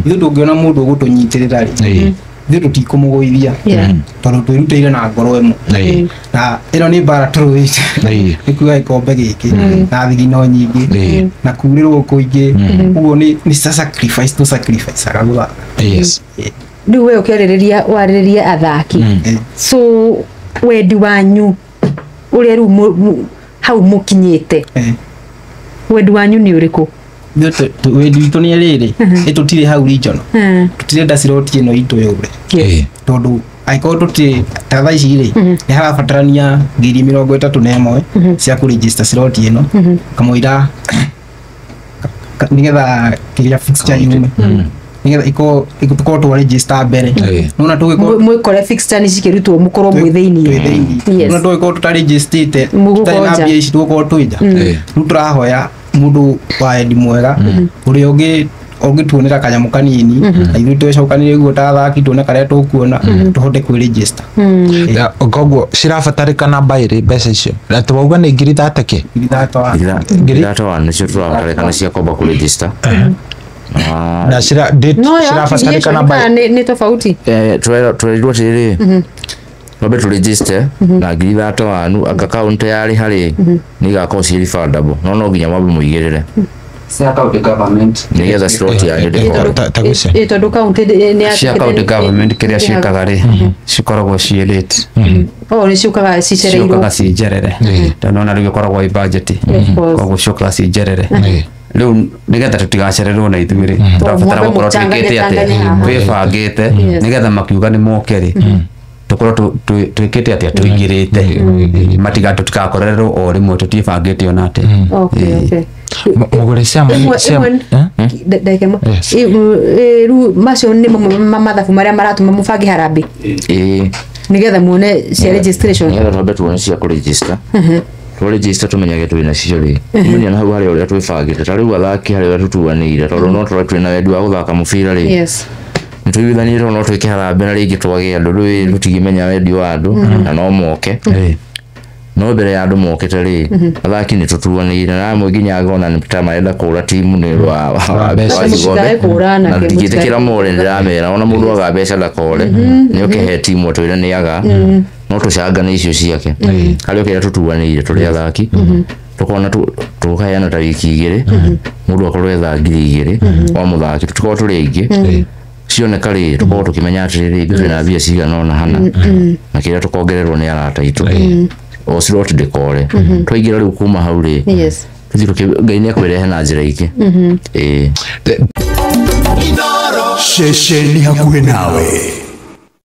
Ithuĩ tũngĩona mũndũ ũgũtũnyitĩrĩra rĩ, ithuĩ tũtikũmũgũithia tondũ twĩrutĩire na ngoro ĩmwe, na ĩno nĩ mbara tũrũĩte nĩ kuoya gĩkombe gĩkĩ na thigino nyingĩ na kurĩrwo kũingĩ, ũguo nĩ sacrifice tũ sacrifice gũthaka. Yes. Rĩu we ũkĩarĩrĩria warĩrĩria athaki, so wendi wanyu ũrĩa rĩu hau mũkinyĩte, wendi wanyu nĩ ũrĩkũ? Wendi witũ nĩ rĩrĩ, nĩ tũtirĩ hau regional, tũtirenda slot ĩno itũ yũre, tondũ angĩkorwo tũtirĩ ta thaa ici rĩ, nĩ harabatarania 31,000 cia kũregister slot ĩno kamũira nĩgetha kĩrĩa fixture yume, nĩgetha ikorwo tũkorwo twa register mbere. Nona tũgĩkorwo mwĩkore fixture nĩ cikĩrutwo mũkorwo mwĩ thĩinĩ. Nona tũgĩkorwo tũtarejistĩte tũtarĩ na mbia ici tũgũkorwo twĩ nja. Rĩu tũrahoya mũndũ wa wendi mwega ũrĩa ũngĩtuonera kanyamũ kanini na ithuĩ twecokanĩrie guo ta athaki tuone karĩa tũkuona tũhote kwĩregister. Koguo cirabatarĩkana mbaĩrĩ mbeca icio, atĩ wauga nĩ ngiri thate kĩ? Ngiri 31 nĩcio tũrabatarĩkana cia kwamba kũregister. Na cirabatarĩkana mbaĩrĩ nĩ tofauti. Twerirwo atĩrĩrĩ, twambe tũregister na 31,000 anga kaunti yarĩ harĩ nĩ igakorwo ciĩ refundable, no no nginya mwambe mũigĩrĩre cia county government nĩgetha slot yanyu ndĩkorwo. Tondũ county nĩ cia county government kĩrĩa ciĩkaga rĩ, cikoragwo ciĩ late. Oh, nĩ ciũkaga cicereirwo. Ciũkaga ciĩ njerere, tondũ nona rĩu ĩkoragwo ĩ budget, koguo ciũkaga ciĩ njerere. Rĩu nĩgetha tũtigacererwo na ithuĩ rĩ, tũrabatara gũkorwo twĩkĩte atĩa, twĩbangĩte nĩgetha makiuga nĩ moke rĩ, tũkorwo twĩkĩte atĩa, tũingĩrĩte, matiga tũtigakorererwo o rĩmwe tũtiĩbangĩte ona atĩa. Mũgũre cia rĩu macio nĩ mamwe ma mathabu marĩa maratũma mũbange harambĩ nĩgetha muone cia registration, nĩgetha twambe tuone cia kũregister. Tũregister tũmenyage twĩ nacio rĩ, kumania na hau harĩ ũrĩa twĩbangĩte. Ta rĩu athaki harĩ ũrĩa tũtuanĩire, tondũ no tũrore twĩna wendi wa gũthaka mũbira rĩ, nĩ tũiguithanĩrie tondũ no twĩke harambĩ na rĩngĩ twage andũ, rĩu tũtingĩmenya wendi wa andũ na no moke. No mbere ya andũ mokĩte rĩ, athaki nĩ tũtuanĩire na amwe nginya ngona nĩ ta marenda kũra timu nĩ wa gĩkombe, na ndingĩtĩkĩra more, ndĩramera ona mũndũ aga mbeca ndakore, nĩ ũkĩhe timu atwĩre nĩ aga, no tũcangane icio ciake harĩ kĩrĩa tũtuanĩire tũrĩ athaki, tũkona tũkaheana ta wiki 2, mũndũ akorwo etha 2,000 o mũthaki, tũtikorwo tũrĩ aingĩ cioneka rĩ, tũkorwo tũkĩmenya atĩrĩrĩ ithuĩ twĩna mbia cigana ũna hana, na kĩrĩa tũkongererwo nĩ arata aitũ o slot ndĩkore. Twaingĩra rĩu kuma hau rĩ, Ngai nĩ akwĩrehe na njĩra ingĩ. Ceceni hakuhĩ nawe.